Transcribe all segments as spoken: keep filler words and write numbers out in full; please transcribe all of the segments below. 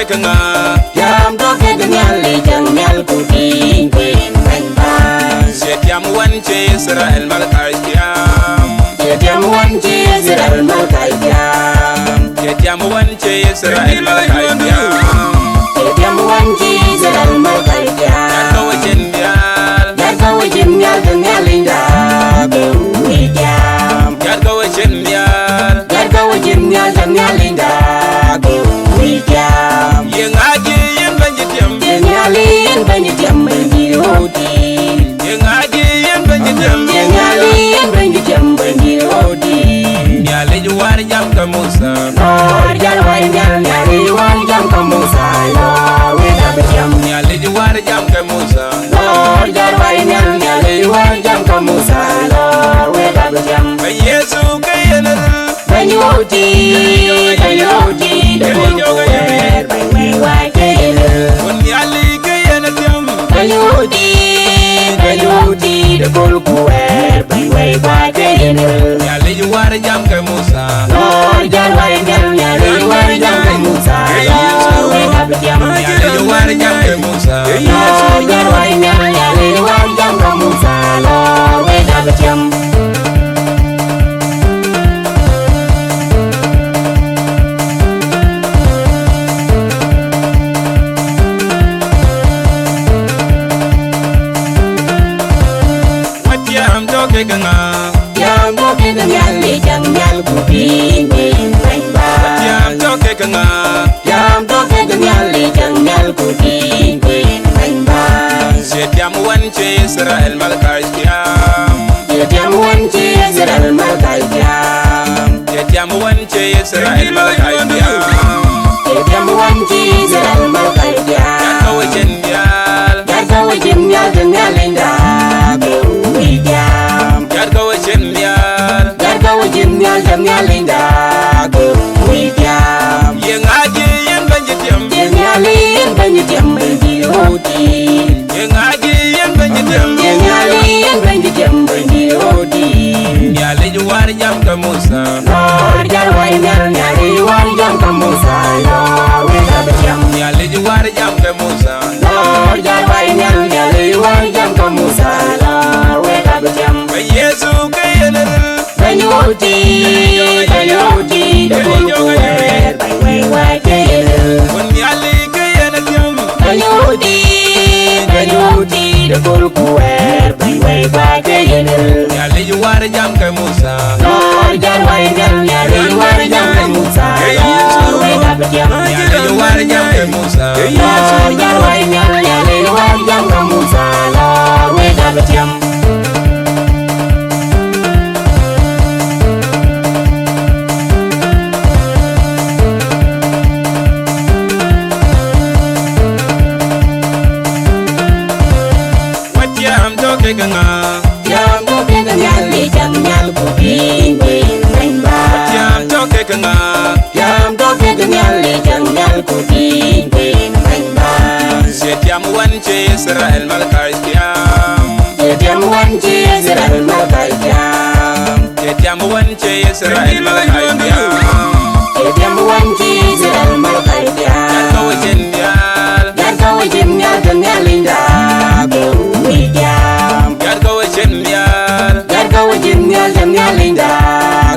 Ke ŋa? Tiam tɔ̈ kek Nhialic, Nhialic ku tïŋ kuën bɛ̈ny bäny. Cie tiam wën cï Yithriɛl Malakai tiam. Cie tiam wën cï Yithriɛl Malakai tiam. Cie tiam wën cï Yithriɛl Malakai tiam. Cie tiam wën cï Yithriɛl Malakai tiam. Gat ke we cin nhial. Gat ke we cin nhial, ke Nhialic da ke wïc tiam. Gat ke we cin nhial. Gat ke we cin nhial, ke Nhialic da ke wïc tiam. Ye ŋa cï yen bɛ̈ny cï tiam? Ye Nhialic yen bɛ̈ny cï tiam, Bɛ̈nydït röördït. Ye ŋa cï yen bɛ̈ny cï tiam? Ye Nhialic yen bɛ̈ny cï tiam, Bɛ̈nydït röördït. Nhialic wär jam ke Mothe. Lɔɔr jäl wai nhial, Nhialic wär jam ke Mothe, lɔɔr wek abï tiam. Nhialic wär jam ke Mothe. Lɔɔr jäl wai nhial, Nhialic wär jam ke Mothe, lɔɔr wek abï tiam. Bɛ̈ny Yecu ke yen ril. Bɛ̈ny röördït, Bɛ̈ny röördït, de kööl ku wɛɛr, bɛ̈ny wek wär ke yen ril. Wën Nhialic ke yen tiam. Bɛ̈ny röördït, Bɛ̈ny röördït, de kööl ku wɛɛr, bɛ̈ny wek wär ke yen ril. Nhialic wär jam ke Mothe. Lɔɔr jäl wai nhial, Nhialic wär jam ke Mothe, lɔɔr wek abï tiam. Nhialic wär jam ke Mothe. Lɔɔr jäl wai nhial, Nhialic wär jam ke Mothe, lɔɔr wek abï tiam. Wɛ̈t tiam tɔ̈ kek ŋa? Tiam tɔ̈ kek Nhialic, Nhialic ku tïŋ kuën bɛ̈ny bäny. Tiam tɔ̈ kek ŋa? Tiam tɔ̈ kek Nhialic, Nhialic ku tïŋ kuën bɛ̈ny bäny. Cie tiam wën cï Yithriɛl Malakai tiam. Cie tiam wën cï Yithriɛl Malakai tiam. Cie tiam wën cï Yithriɛl Malakai tiam. Cie tiam wën cï Yithriɛl Malakai tiam. Gat ke we cin nhial. Gat ke we cin nhial, ke Nhialic da ke wïc tiam. Gat ke we cin nhial. Gat ke we cin nhial, ke Nhialic da ke wïc tiam. Ye ŋa cï yen bɛ̈ny cï tiam? Ye Nhialic yen bɛ̈ny cï tiam, Bɛ̈nydït röördït. Ye ŋa cï yen bɛ̈ny cï tiam? Ye Nhialic yen bɛ̈ny cï tiam, Bɛ̈nydït röördït. Nhialic wär jam ke Mothe. Lɔɔr jäl wai nhial, Nhialic wär jam ke Mothe, lɔɔr wek abï tiam. Nhialic wär jam ke Mothe. Lɔɔr jäl wai nhial, Nhialic wär jam ke Mothe, lɔɔr wek abï tiam. Bɛ̈ny Yecu ke yen ril. Bɛ̈ny röördït, Bɛ̈ny röördït, de kööl ku wɛɛr, bɛ̈ny wek wär ke yen ril. Wën Nhialic ke yen tiam. Bɛ̈ny röördït, Bɛ̈ny röördït, de kööl ku wɛɛr, bɛ̈ny wek wär ke yen ril. Nhialic wär jam ke Mothe. Lɔɔr jäl wai nhial, Nhialic wär jam ke Mothe, lɔɔr wek abï tiam. Nhialic wär jam ke Mothe. Lɔɔr jäl wai nhial, Nhialic wär jam ke Mothe, lɔɔr wek abï tiam. Wɛ̈t tiam tɔ̈ kek ŋa? Tiam tɔ̈ kek Nhialic, Nhialic ku tïŋ kuën bɛ̈ny bäny. Tiam tɔ̈ kek ŋa? Tiam tɔ̈ kek Nhialic, Nhialic ku tïŋ kuën bɛ̈ny bäny. Cie tiam wën cï Yithriɛl Malakai tiam. Cie tiam wën cï Yithriɛl Malakai tiam. Cie tiam wën cï Yithriɛl Malakai tiam. Cie tiam wën cï Yithriɛl Malakai tiam. Gat ke we cin nhial. Gat ke we cin nhial, ke Nhialic da ke wïc tiam. Gat ke we cin nhial. Gat ke we cin nhial, ke Nhialic da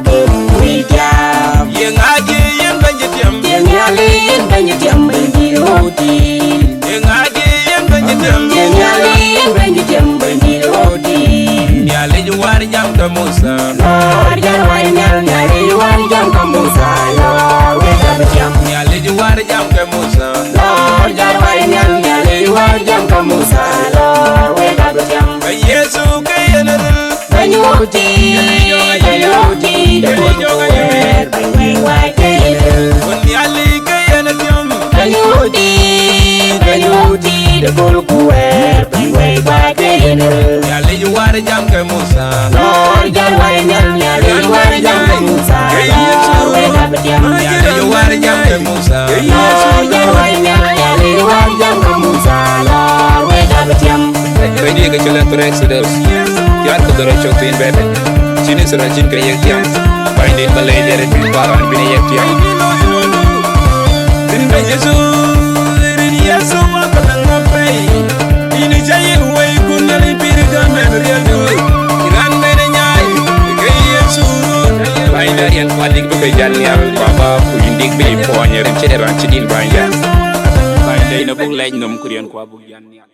ke wïc tiam. Ye ŋa cï yen bɛ̈ny cï tiam? Ye Nhialic yen bɛ̈ny cï tiam, Bɛ̈nydït röördït. Ye ŋa cï yen bɛ̈ny cï tiam? Ye Nhialic yen bɛ̈ny cï tiam, Bɛ̈nydït röördït. Nhialic wär jam ke Mothe. Lɔɔr jäl wai nhial, Nhialic wär jam ke Mothe, lɔɔr wek abï tiam. Nhialic wär jam ke Mothe. Lɔɔr jäl wai nhial, Nhialic wär jam ke Mothe, lɔɔr wek abï tiam. Bɛ̈ny Yecu ke yen ril. Bɛ̈ny röördït, Bɛ̈ny röördït, de kööl ku wɛɛr, bɛ̈ny wek wär ke yen ril. Wën Nhialic ke yen tiam. Bɛ̈ny röördït, Bɛ̈ny röördït, de kööl ku wɛɛr, bɛ̈ny wek wär ke yen ril. Nhialic wär jam ke Mothe. Lɔɔr jäl wai nhial, Nhialic wär jam ke Mothe, lɔɔr wek abï tiam. Nhialic wär jam ke Mothe. Lɔɔr jäl wai nhial, Nhialic wär jam ke Mothe, lɔɔr wek abï tiam. Bɛ̈nydït ke cï lɛ̈k thurë Exodus, thiäär ku dhorou cök thiin bɛ̈ɛ̈i. Cïn Yithriɛl cïn ke yek tiam. Bɛ̈nydït ba leec ë rin bï kuaran bï yek tiam. Rin Bɛ̈ny Yecu. Rin cï raan cï din bäny ya. Bäny de yen abuk lɛc nɔm ku riɛn ku abuk yan nhial.